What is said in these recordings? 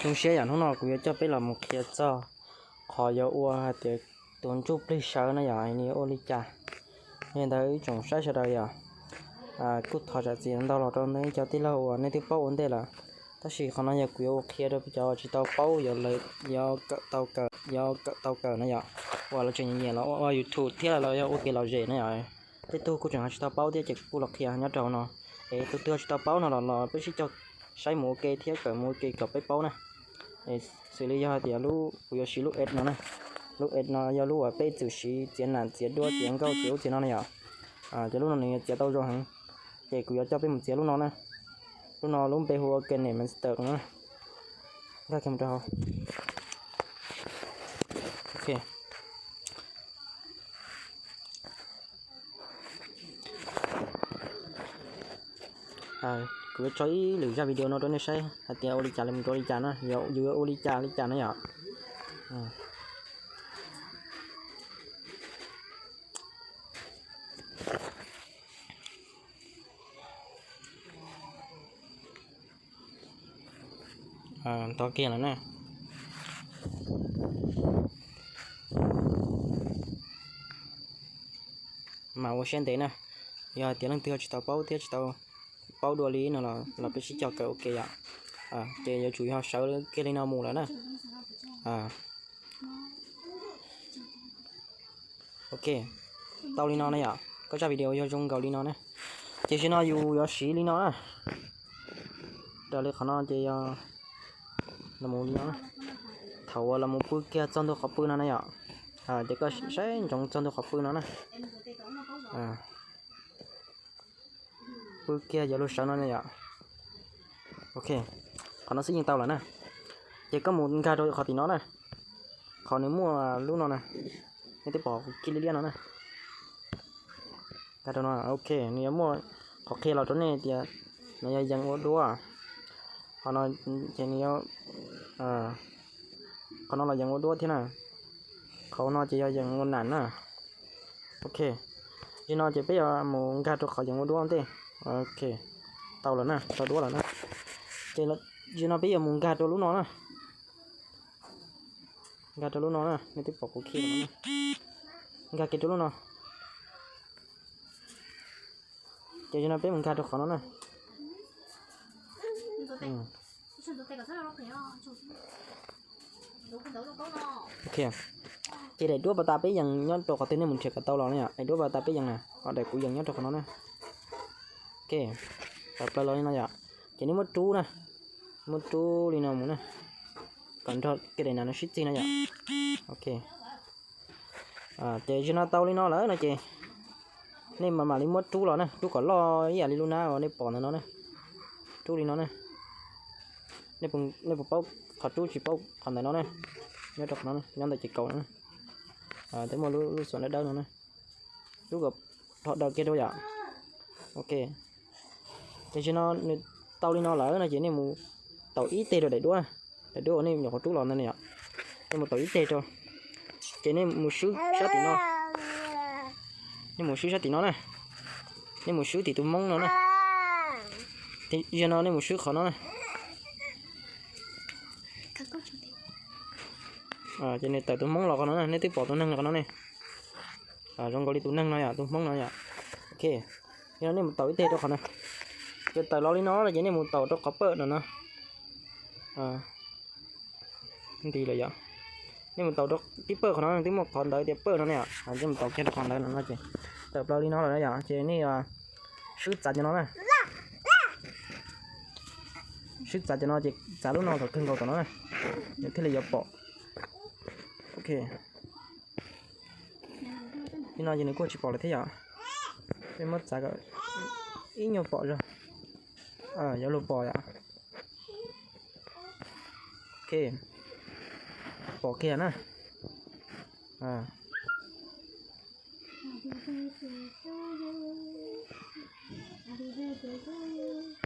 Zoo siab yom, hnub no kuv yuav coj peb los mus qhia txog qhov yuav ua hais tias tus ntsuj plig sawv no yom, nws yuav ua li cas. Yog li ntawd ib tsoom saib sawv daws yom, kuj thov zam txim ntau los rau nej cov tij laug uas nej twb paub ua ntej lawm. Tab sis qhov no yog kuv yuav ua qhia rau cov tsis tau paub, yuav kawm tau kawm, yuav kawm tau kawm no yom, uas lawv tseem nyiam los ua YouTube thiab los yog ua kev lom zem na yom. Tej tug kuj tseem ho tsis tau paub thiab ces kuv kuj los qhia nyob rau hauv no. Es tus twg ho tsis tau paub no los los peb sib cog saib mus ua ke thiab kawm mus ua ke kom peb paub na. Xws li yog hais tias lub kuv yuav siv lub ed no na, lub ed no yog lub uas peb txwm siv txiav nam txiav duab txiav nkauj txiav ub txiav no na yom. Ces lub no nws yuav txiav tau zoo heev, ces kuv yuav coj peb mus txiav lub no na. Lub no lub npe hu ua KineMaster no na. Nkag kiag mus rau hauv. Ok. Kuv yuav tso ib lwm zaj video no rau nej saib hais tias ua li cas los mus rau li cas na, yus yuav ua li cas li cas na yom. Ntau kiag lawm na. Mas ua siab ntev na, yog hais tias leej twg tsis tau paub thiab tsis tau paub dua li no los peb sib cog kawm ua ke yom. Ces yuav tsum yog sawv kiag li no mus lawm na. Ok, tau li no na yom, koj zaj video yog zoo nkaus li no na. Ces zaum no yus yuav siv li no na. Raws li qhov no ces yog los mus li no, thaum uas los mus pw kiag txog ntua qhov pw no na yom, ces koj saib ntsoov txog ntua qhov pw no na. Pw kiag yuav luag sawv no na yom. Ok, qhov no xwb yeej tau lawm na. Ces koj mus nkag rau qhov tim no na, qhov nws muaj lub no na, nej twb pom kuv kiv liab liab no na. Nkag rau no, ok, nws yuav muaj qhov qhia los rau nej tias no yog yees ua duab. Qhov no ces nws yuav, qhov no los yees ua duab thiab na. Qhov no ces yog yees ua nam na. Ok, zaum no ces peb yuav mus nkag rau qhov yees ua duab ntej. Ok, tau lawm na, tau duab lawm na. Ces zaum no peb yuav mus nkag rau lub no na. Nkag rau lub no na, nej twb pom kuv khij no na. Nkag kiag rau lub no. Ces zaum no peb mus nkag rau qhov no na. Ok, ces daim duab pas tas peb yees nyob rau qhov twg nej mus nrhiav kom tau los na yom. Daim duab pas tas peb yees na, ho daim kuv yees nyob rau qhov no na. Ok, tawm plaws los li no yom. Ces nej muab rub na, muab rub li no mus na, kom nrog kiag daim nas no sib txig no yom. Ok, ces zaum no tau li no lawm no ces nej mam mam li muab rub los na, rub kom loj ib yam li lub nab uas nej pom ntawm no na. Rub li no na. Nej puas paub qhov rub tsis paub qhov ntawm no ne? Nyob rau qhov no, nyob ntawm ces kaum no, twb muaj lub xuam dawb dawb no ne. Rub kom dhos daws kiag rau yom. Ok, ces zaum no nws tau li no lawm no ces nej mus taus ib teg rau daim duab na. Daim duab uas nej nyuam qhuav rub los ntawd ne yom, nej mus taus ib teg rau, ces nej mus swb sab tim no. Nej mus swb sab tim no na. Nej mus swb tim tus moob no na. Zaum no nej mus swb qhov no na. Ces nws tawm tus moob los qhov no na, nej twb pom tus neeg qhov no ne. Zoo nkaus li tus neeg no yom, tus hmoob no yom. Ok, zaum no nej mus taus ib teg rau qhov no. Ces tawm los li no no ces nej mus taus rau qhov pawj no no. Nti lawm yom. Nej mus taus rau tib pawj qhov no twb muaj qhov ntawd tias pawj no ne yom, nej mus taus kiag rau qhov ntawd no no ces tawm plaws li no lawm yom, ces nej swb txav cov no na. Swb txav cov no ces txav lub no kom kawg nkaus tom no na, nws thiaj li yuav pom. Ok, li no ces nws kuj tsis pom lawm thiab yom. Peb muab txav kom ib nyuag pom zog, yuav luag pom yom. Ok, pom kiag na.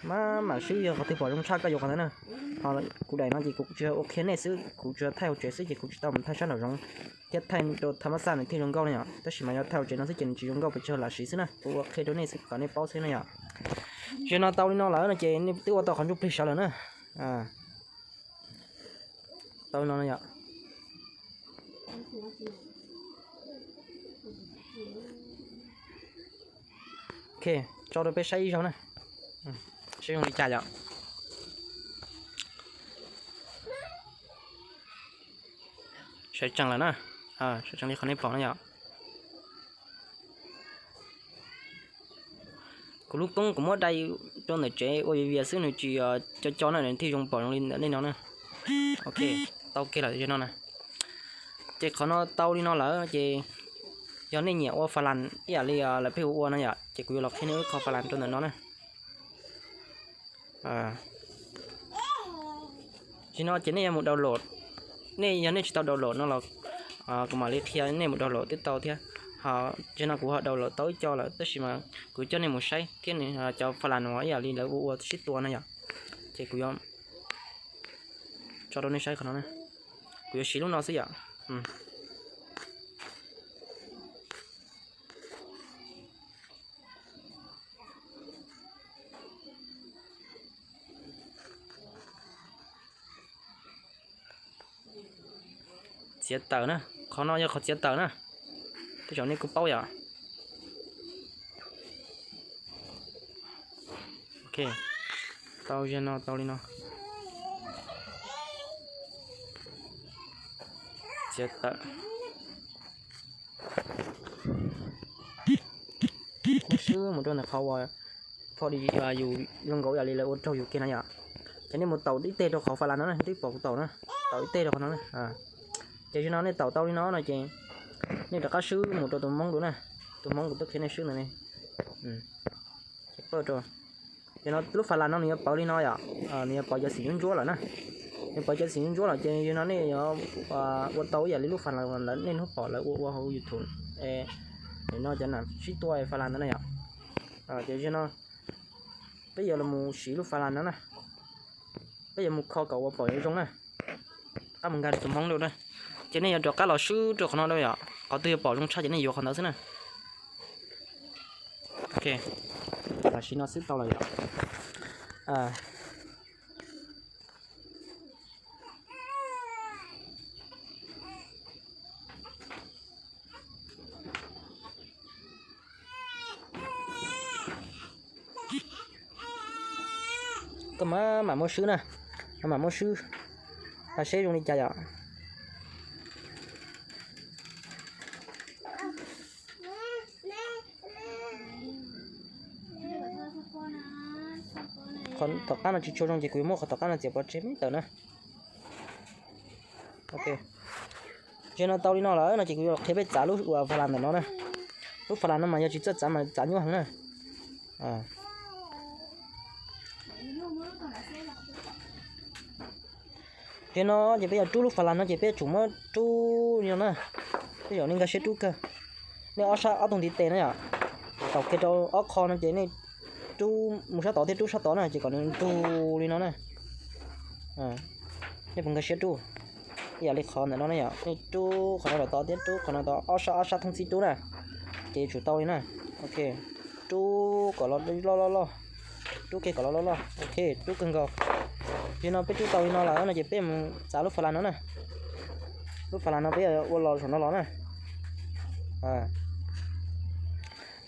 Maj mam swb, yog qhov twg pom zoo tshaj koj yuav qhov ntawd na. Ho kuv daim no ces kuv tsuas ua qhia nej xwb, kuv tsuas thaij hauv tsev xwb ces kuv tsis tau mus thaij sab nraum zoov thiab thaij rau tham mab xaj nws thiaj zoo nkauj na yom. Tab sis mas yog thaij hauv tsev no xwb ces nws tsis zoo nkauj, pes tsawg lam siv xwb na. Kuv ua qhia rau nej xwb kom nej paub xwb na yom. Zaum no tau li no lawm no ces nej twb ua tau qhov ntsuj plig sawv lawm na. Tau no no yom. Ok, tso rau peb saib ib zaug na, saib zoo li cas yom. Sawv tsees lawm na, sawv tsees li qhov nej pom na yom. Kuv lub koob kuv muab dai rau ntawm tsev ua vias vias xwb, nws tsis co co na, nws thiaj zoo pom zoo li ntawm nej no na. Ok, tau kiag lawm no na. Ces qhov no tau li no lawm ces yog nej nyiam ua fas las ib yam li lawv pheej ua ua no yom, ces kuv yuav los qhia nej ua ib qho fas las rau ntawm no na. Ces no ces nej yuav mus download, nej yog nej tsis tau download no los kuv mam li qhia nej mus download twb tau thiab. Ho ces no kuv ho download tau ib co lawm tab sis mas kuv coj nej mus saib thiab, cov fas las no ib yam li lawv ua ua sib tua no yom. Ces kuv yuav tso rau nej saib qhov no, kuv yuav siv lub no xwb yom. Txiav taws na, qhov no yog qhov txiav taws na, tej zaum nej kuj paub yom. Ok, tau ziag no tau li no. Txiav taws, muab swb mus rau ntawm qhov uas pho di yus zoo nkaus yam li lawv ua raug yus kiag no yom. Ces nej mus taus ib teg rau qhov fas las no na, twb pom kuv taus na, taus ib teg rau qhov no na. Ces ziag no nej taus tau li no no ces nej rov qab swb mus rau tus hmoob dua na, tus hmoob kuv twb qhia nej swb ntawd ne. Ces pawj rau, ces no lub fas las no nws yuav pawv li no yom, nws yuav pawv cov xim ntsuab ntsuab lawm na. Nws pawv cov xim ntsuab ntsuab lawm ces ziag no nej yuav ua tau ib yam li lub fas las lawv nej hnub pom lawv ua ua hauv YouTube, no cov nam sib tua fas las ntawd na yom. Ces ziag no peb yuav los mus siv lub fas las no na, peb yuav mus kho kom ua pom zoo na. Qab mus nkag tus hmoob dua na. Ces nej yuav rov qab los swb rau qhov no dua yom, qhov twg yuav pom zoo tshaj ces nej yuav qhov ntawd xwb na. Ok, los siv no xwb tau lawm yom. Koj mam mam muab swb na, mam mam muab swb, seb zoo li cas yom. Qhov tom qab no tsis tshua zoo ces kuv yuav muab qhov tom qab no txiav pov tseg me tawm na. Ok, ziag no tau li no lawm no ces kuv yuav qhia peb txav lub uas fas las ntawm no na. Lub fas las no mas yog tsis txawj txav mas txav nyuaj heev na. Ziag no ces peb yuav rub lub fas las no ces peb yuav tsum muab rub li no na. Peb zaum nej nkag siab rub kawg. Nej ob sab ob tug ntiv tes na yom, taus kiag rau ob qho no ces nej rub mus sab tod thiab rub sab tod na ces kom nws nrug li no na. Nej puas nkag siab rub? Ib yam li qhov ntawm no na yom, nej rub qhov no rau tod thiab rub qhov no tod, ob sab ob sab thoob txhib rub na, ces yuav tsum tau li na. Ok, rub kom loj loj loj, rub kiag kom loj loj loj. Ok, rub kawg nkaus. Ziag no peb rub tau li no lawm no ces peb mus txav lub fas las no na. Lub fas las no peb yuav ua los saum no los na.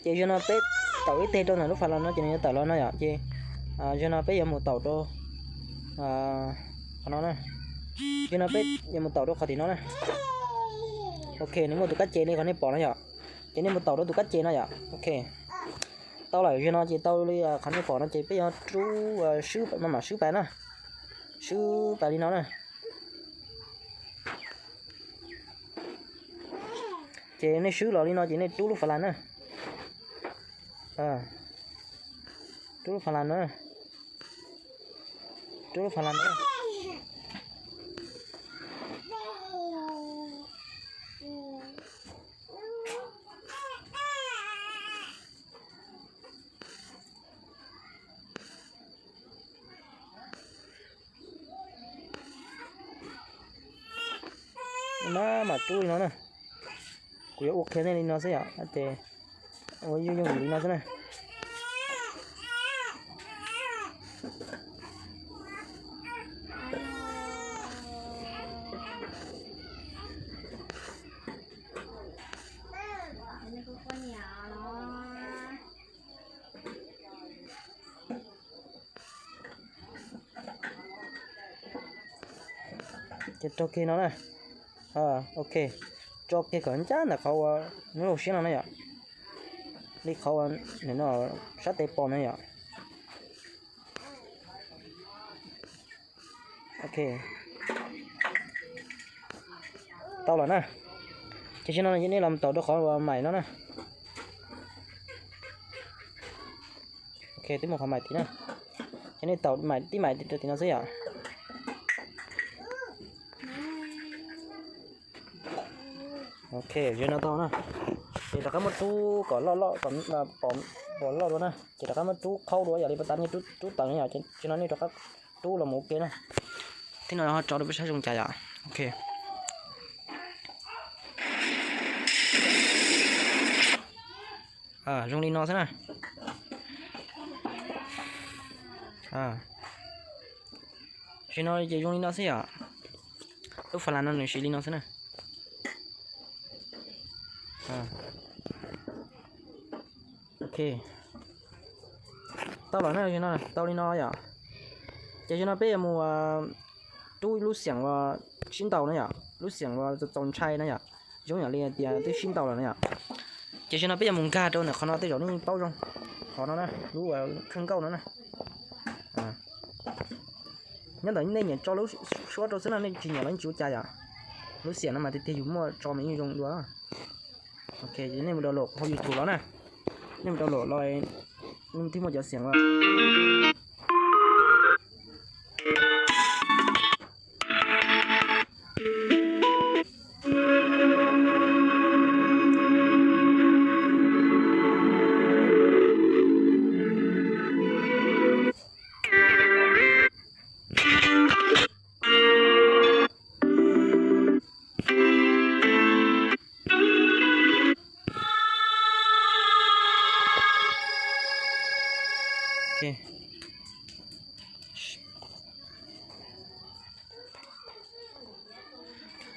Ces ziag no peb taus ib teg rau ntawm lub fas las no ces nws yuav tawm los no yom. Ces ziag no peb yuav mus taus rau qhov no na. Ziag no peb yuav mus taus rau qhov tim no na. Ok, nws muaj tus kab ces li qhov nej pom no yom. Ces nej mus taus rau tus kab ces no yom. Ok, tau lawm, ziag no ces tau li qhov nej pom no ces peb yuav rub, swb, mam mam swb pais na. Swb pais li no na. Ces nej swb los li no ces nej rub lub fas las na. Rub lub fas las na. Rub lub fas las na. Maj mam rub li no na. Kuv yuav ua qhia nej li no xwb yom, ces ua yooj yooj li no xwb na. Ces tso kiag no na. Ok, tso kiag kom ncaj ntawm qhov uas nws lub siab no na yom. Li qhov uas no sab tes pom na yom. Ok, tau lawm na. Ces zaum no nej los taus rau qhov uas mais no na. Ok, twb mus qhov mais tid na. Ces nej taus mais, tib mais rau tim no xwb yom. Ok, zaum no tau na. Ces rov qab muab rub kom loj loj, kom pom loj dua na. Ces rov qab muab rub qhaub dua yam li pas tas nej rub tawm na yom. Ces no nej rov qab rub los mus ua ke na. Thiab no ho tso rau peb saib zoo cas yom. Ok, zoo li no xwb na. Zaum no ces zoo li no xwb yom. Lub fas las no nws siv li no xwb na. Ok, tau lawm na, tau li no yom. Ces zaum no peb yuav mus rub lub xiam uas sib ntaus na yom, lub xiam uas txaus ntshai na yom, zoo yam li tias twb sib ntaus lawm na yom. Ces zaum no peb yuav mus nkag rau ntawm qhov no tej zaum nej paub zoo, qhov no na, lub kheej nkauj no na. Nyob ntawm nej nyiam tso lub suab rau xwb no, nej tsis nyiam los yeej tsis ua cas yom. Lub xiam no mas tiag tiag yus muaj tso mas yeej zoo dua. Ok, nej mus download hauv YouTube los na, nej mus download los thiaj muaj cov xiam los.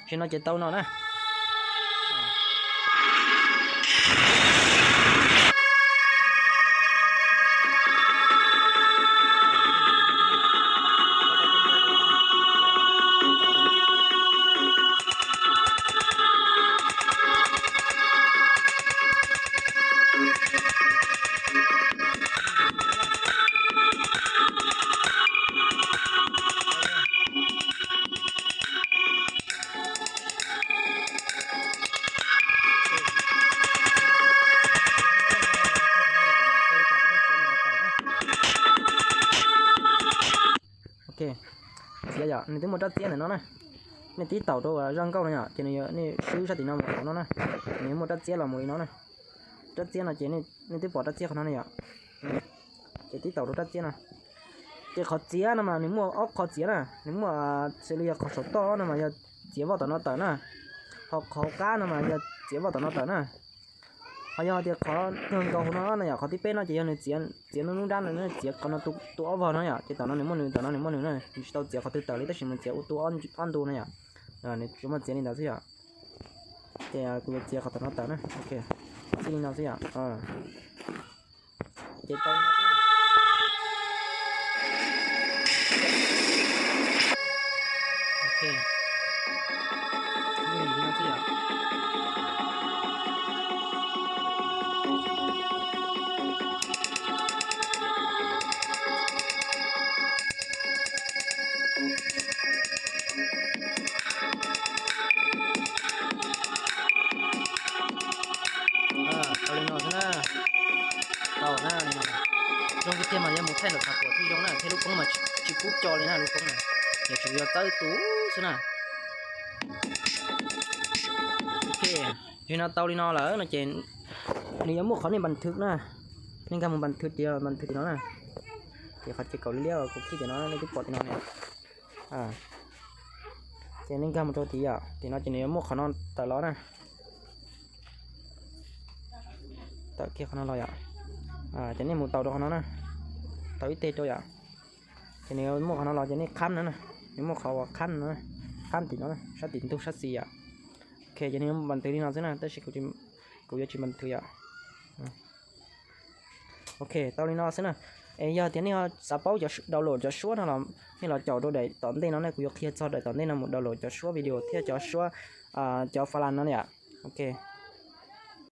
Ces no ces tau no na. Ok, txiav yom, nws twb muaj rab txiab ntawm no na. Nej tib taum rau zaj nkauj no yom, ces nws, nej swb sab tim no mus rau no na, nws muaj rab txiab los mus li no na. Rab txiab no ces nej twb pom rab txiab qhov no ne yom. Ces tib taum rau rab txiab no. Ces qhov txiav no mas nws muaj ob qhov txiav na, nws muaj xws li yog qhov saum toj no mas yog txiav voj tom no tawm na, ho qhov qab no mas yog txiav voj tom no tawm na. Ho yog tias qhov kawg nkaus hauv no no yom, qhov thib peb no ces yog nws txiav, txiav nws lub nrab no, txiav qhov no tu ob vog no yom, ces tom no nws muaj nws, tom no nws muaj nws na, nws tsis tau txiav qhov twg tawm li tab sis nws txiav ua tu ob ntu no yom. Nws tsuas muaj txiav li ntawd xwb yom. Ces kuv yuav txiav qhov tom no tawm na, ok, txij li no xwb yom. Ces tau li no xwb na. Ok, li no xwb yom. Tau li no xwb na. Tau na, li no. Zoo tiag tiag mas yuav mus thaij ntawm qhov kuam thiaj zoo na, thiab lub koob mas tsis kub co li na, lub koob na, yuav tsum yog txawb tu xwb na. Ok, yog no tau li no lawm no ces nws yuav muaj qhov nej npas thwv na, nej nkag mus npas thwv, npas thwv tim no na. Ces qhov ces kaum liab kuv khij tim no nej twb pom tim no ne. Ces nej nkag mus rau tid yom, tim no ces nws yuav muaj qhov no tawm los na. Tawm kiag qhov no los yom. Ces nej mus tau rau qhov no na, tau ib teg rau yom. Ces nws yuav muaj qhov no los ces nej qhab no na, nws muaj qhov uas qhab no, qhab tim no, sab tim ntug sab xis yom. Ok, ces nws yuav npas thwv li no xwb na, tab sis kuv yuav tsis npas thwv yom. Ok, tau li no xwb na. Es yog tias nej xav paub cov download cov suab no los nej los caum rau daim tom ntej no ne, kuv yuav qhia txog daim tom ntej no mus download cov suab video thiab cov suab, cov file no ne yom. Ok.